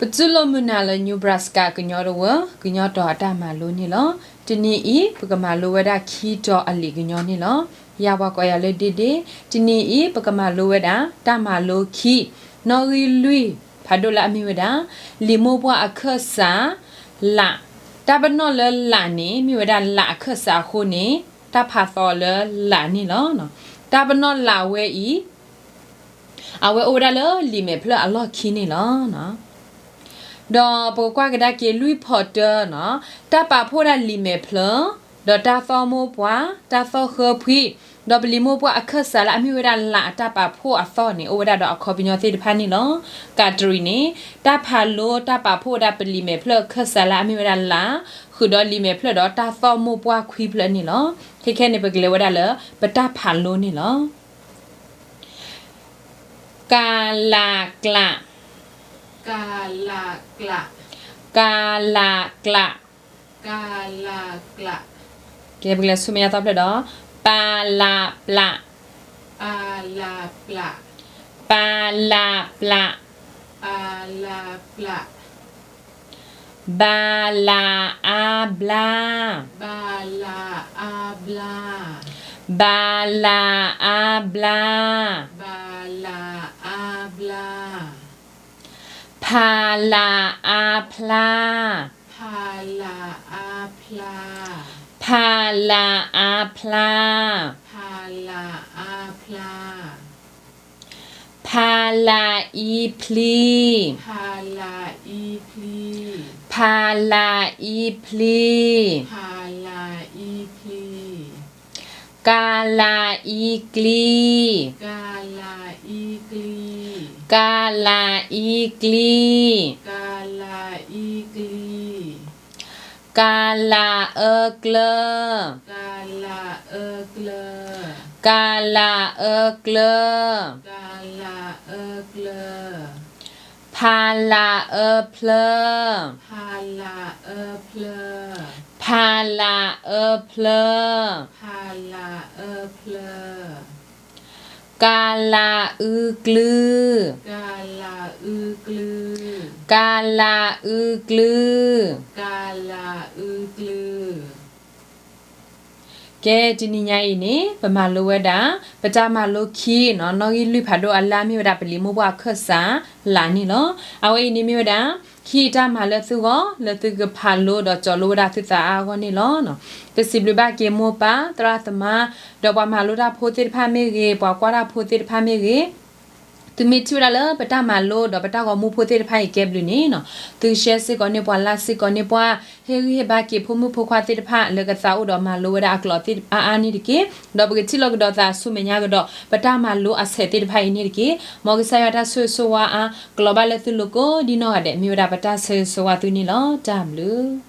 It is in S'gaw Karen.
ပတူၢ်လိာ်မုာ်နၤလၢ Nebraska ကညီတဝၢ ကညီတီၤအတၢ်မၤလိန့ၣ်လီၤ. တနံၤအံၤ ပကမၤလိဝဲဒၣ်ခံတီၤအလံာ်ကညီန့ၣ်လီၤ. ယၤပှၤကိးယၤလၢ ဒ့ဒ့, တနံၤအံၤ ပကမၤလိဝဲဒၣ် တၢ်မၤလိခံ နီၣ်ဂံၢ်လွံၢ်ဖးဒိၣ်လၢအမ့ၢ်ဝဲဒၣ် လံာ်မိၢ်ပှၢ်အခၢၣ်စး လး, တၢ်ပနီၣ်လၢလးန့ၣ် မ့ၢ်ဝဲဒၣ်လးအခၢၣ်စးအဃိန့ၣ် တၢ်ဖးသီလၢလးန့ၣ်လီၤ. တၢ်ပနီၣ်လးဝဲအံၤ အဝဲအိၣ်ဝဲဒၣ်လၢလံာ်မဲာ်ဖျၢၣ်အလီၢ်ခံန့ၣ်လီၤ. ဒီးပကကွၢ်ကဒါက့ၤလွံၢ်ဖီတၢန့ၣ်, တၢ်ပာ်ဖှိၣ်ဒၣ်လံာ်မဲာ်ဖျၢၣ်, ဒီးတၢ်သီၣ်မိၢ်ပှၢ်, တၢ်သီၣ်ဃၢဖှံ, ဒီးပလံာ်မိၢ်ပှၢ်အခၢၣ်စးလၢအမ့ၢ်ဝဲဒၣ်လးအတၢ်ပာ်ဖှိၣ်အသီၣ်န့ၣ် အိၣ်ဝဲဒၣ်ဒီးအခီပညီသ့ၣ်တဖၣ်န့ၣ်လီၤ. ကးတရံးန့ၣ်, တၢ်ဖးလိတၢ်ပာ်ဖှိၣ်ဝဲဒၣ်ပလံာ်မဲာ်ဖျၢၣ်အခၢၣ်စးလၢအမ့ၢ်ဝဲဒၣ်လး, ဃုာ်ဒီးလံာ်မဲာ်ဖျၢၣ်ဒီးတၢ်သီၣ်မိၢ်ပှၢ်ခွံဖျၢၣ်န့ၣ်လီၤ. ခဲခဲန့ၣ် ပကလဲၤဝဲဒၣ်လၢ ပတၢ်ဖးလိန့ၣ်လီၤ. ကလးကျး, ကလးကျး, ကလးကျး, ကလးကျး, ကဲ ပကလဲၤဆူမဲာ်ညါသီဖျၢၣ်ဒီး, ပလးပျး, ပလးပျး, ပလးပျး, ပလးပျး, ဘလးအါဘျါ, ဘလးအါဘျါ, ဘလးအါဘျါ, ဘလးအါဘျါ, ဖလးအါဖျါ, ဖလးအါဖျါ, ဖလးအါဖျါ, ဖလးအါဖျါ, ဖလးအံဖျံ, ဖလးအံဖျံ, ဖလးအံဖျံ, ဖလးအံဖျံ, ကလးအံကျံ, ကလးအံကျံ, ကလးအံကျံ, ကလးအံကျံ, ကလးအၢကျၢ, ကလးအၢကျၢ, ကလးအၢကျၢ, ကလးအၢကျၢ, ဖလးအၢဖျၢ, ဖလးအၢဖျၢ, ဖလးအၢဖျၢ, ဖလးအၢဖျၢ, ကလးအုကျု, ကလးအုကျု, ကလးအုကျု, ကလးအုကျု. ကဲ တနံၤညါအံၤန့ၣ် ပမၤလိဝဲဒၣ် ပတၢ်မၤလိခံန့ၣ် နီၣ်ဂံၢ်လွံၢ်ဖးဒိၣ်အလၢအမ့ၢ်ဝဲဒၣ် ပလံာ်မိၢ်ပှၢ်အခၢၣ်စးလးန့ၣ်လီၤ. အဝဲအံၤန့ၣ်မ့ၢ်ဝဲဒၣ် ခံတၢ်မၤလၢသုဂီၢ် လၢသုကဖးလိဒီး ကၠီၤလိဝဲဒၣ်သုသးအါအဂီၢ်န့ၣ်လီၤ. ပစံးဘျုးဘၣ်က့ၤမိၢ်ပၢ် သရၣ်သမါ ဒီးပှၤမၤလိတၢ်ဖိသ့ၣ်တဖၣ်မ့ၢ်ဂ့ၤ, ပှၤကွၢ်တၢ်ဖိသ့ၣ်တဖၣ်မ့ၢ်ဂ့ၤ, သုမ့ၢ်ထံၣ်ဝဲဒၣ်လၢပတၢ်မၤလိဒီး ပတၢ်ဂီၤမူဖိသ့ၣ်တဖၣ်အံၤကဲဘျုးန့ၣ်, သုကshareစ့ၢ်ကီးန့ၢ်ပှၤ, likeစ့ၢ်ကီးန့ၢ်ပှၤ, ဟ့ၣ်ဂံၢ်ဟ့ၣ်ဘါက့ၤဖိမုၣ်ဖိခွါသ့ၣ်တဖၣ် လၢကသးအိၣ်ဒီးမၤလိဝဲဒၣ်အကျိာ်သ့ၣ်အါအါန့ၣ်တက့ၢ်. ဒီးပကထံၣ်လိာ်ကဒီးသးဆူမဲာ်ညါကဒီး ပတၢ်မၤလိအဆဲးသ့ၣ်တဖၣ်အံၤန့ၣ်တက့ၢ်. မ်ကစၢ်ယွၤတၢ်ဆိၣ်ဂ့ၤဆိၣ်ဝါအါ ကလီၤဘၣ်လၢသုလိၤကိးဒ်နီၢ်ဂၤဒဲး မ့ၢ်ဝဲဒၣ်ပတၢ်ဆိၣ်ဂ့ၤဆိၣ်ဝါသုန့ၣ်လီၤ. တၢ်ဘျုး